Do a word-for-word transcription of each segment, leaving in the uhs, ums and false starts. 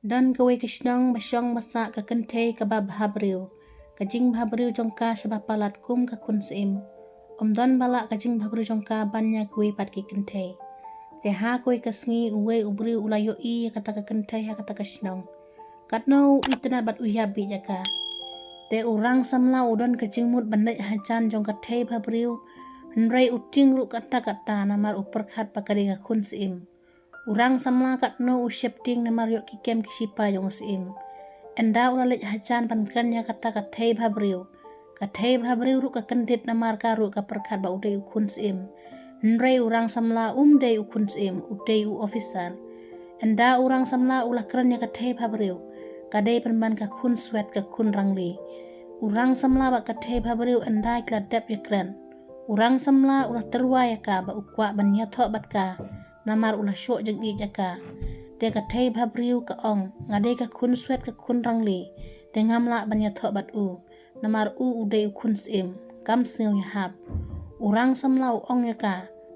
Don kawei ka shnong ba shong ba sah ka kynthei kaba bhabriew. Ka jingbhabriew jong ka shaba palat kum ka khun syiem. Ym don ba lah ka jingbhabriew jong ka ban ïa kawei pat ki kynthei. Te ha kawei ka sngi uwei u briew u la ïohi ïa kata ka kynthei ha kata ka shnong. Katno u itynnad bad u ïap beit ïa ka. Te u rang samla u don ka jingmut ban leit hajan jong ka thei bhabriew. Hynrei u tieng ruh katta katta namar u pyrkhat ba ka dei ka khun syiem. U rang samla katno u sheptieng namar ïoh ki kem ki shipai jong u syiem. Ynda u la leit hajan ban kren ïa kata ka thei bhabriew. Ka thei bhabriew ruh ka kyndit namar ka ruh ka pyrkhat ba u dei u khun syiem. Hynrei u rang samla um dei u khun syiem, u dei u officer. Ynda u rang samla u la kren ïa ka thei bhabriew. Ka dei pynban ka khun swet ka khun rangli. U rang samla bad ka thei bhabriew ynda ki la dep ïakren. U rang samla u la tyrwa ïa ka ba u kwah ban ïathoh bad ka. Namar u la shoh jingïeit ïa ka. Te ka thei bhabriew ka ong, nga dei ka khun swet ka khun rangli. Te ngam lah ban ïathoh bad u. Namar u u dei u khun syiem. Kam sngew ïahap. U rang samla u ong ïa ka.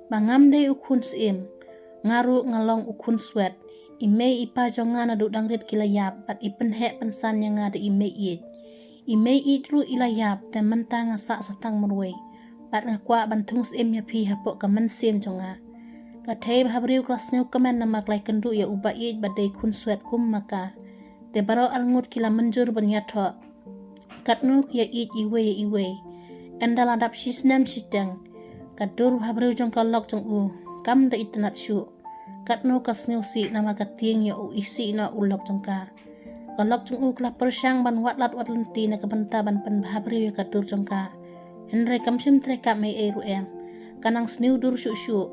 Ba ngam dei u khun syiem. Nga ruh nga long u khun swet. I mei i pa jong nga naduh dang rit ki la ïap bad i pynheh pynsan ïa nga da i mei ïeit. I mei ïeit ruh i la ïap te mynta nga sah sa tang marwei. Bad nga kwah ban thung syiem ïa phi hapoh ka mynsiem jong nga. Ka thei bhabriew ka la sngewkmen namar ka la ïakynduh ïa u ba ïeit ba dei khun swet kum ma ka. Te baroh arngut ki la mynjur ban ïathoh. Katno ki ïa ïeit iwei ïa iwei. Ynda la dap shi snem shiteng. Ka dur bhabriew jong ka lok jong u. Kam da itynnad shuh. Katno ka sngewsih namar ka tieng ïa u isih noh u lok jong ka. Ka lok jong u ka la pyrshang ban wad lad wad lynti na ka bynta ban pynbhabriew ïa ka dur jong ka. Hynrei kam shym trei kam ei ei ruh em. Ka nang sniew dur shuh shuh.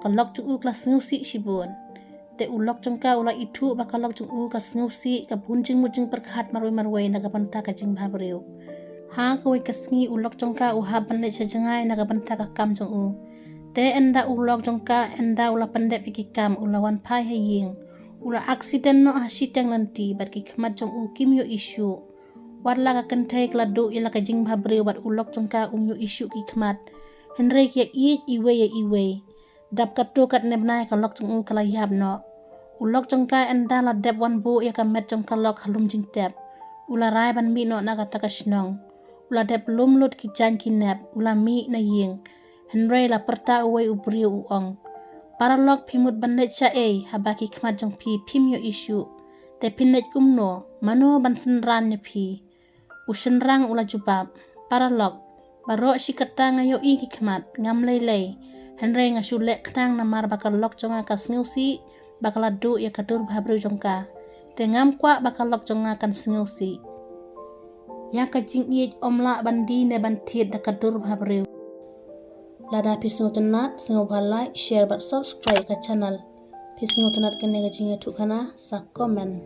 Ka lok jong u ka la sngewsih shibun. Te u lok jong ka u la ithuh ba ka lok jong u ka sngewsih ka bun jingmut jingpyrkhat marwei marwei na ka bynta ka jingbhabriew. Ha kawei ka sngi u lok jong ka u hap ban leit sha jngai na ka bynta ka kam jong u. Te ynda u lok jong ka ynda u la pyndep ïa ki kam u la wan phai ha ïing. U la accident noh ha shiteng lynti bad ki khmat jong u kim ïohi shuh. Wat la ka kynthei ka la duh ïa la ka jingbhabriew bad u lok jong ka um ïohi shuh ki khmat. Hynrei ki ïa ïeit iwei ïa iwei. Dap katto katne bnai ka lok jong u ka la ïap noh. U lok jong ka ynda la dep wan buh ïa ka met jong ka lok ha lum jingtep. U la rai ban mih noh na kata ka shnong. U la dep lum lut ki jaiñ ki nep, u la mih na ïing. Hynrei la pyrta uwei u briew u ong. Paralok phi mut ban leit sha ei, haba ki khmat jong phi phim ïohi shuh. Te phin leit kumno, mano ban synran ïa phi. U shynrang u la jubab. Paralok. Baroh shi katta nga ïohi ki khmat, ngam lei lei. Hynrei nga shu leh khnang namar ba ka lok jong nga ka sngewsih, ba ka la duh ïa ka dur bhabriew jong ka. Te ngam kwah ba ka lok jong nga kan sngewsih. Ïa ka jingïeit ym lah ban die ne ban thied da ka dur bhabriew. Lada phi sngewtynnat, sngewbha like, share bad subscribe ka channel. Phi sngewtynnat kane ka jingïathuhkhana, sa comment.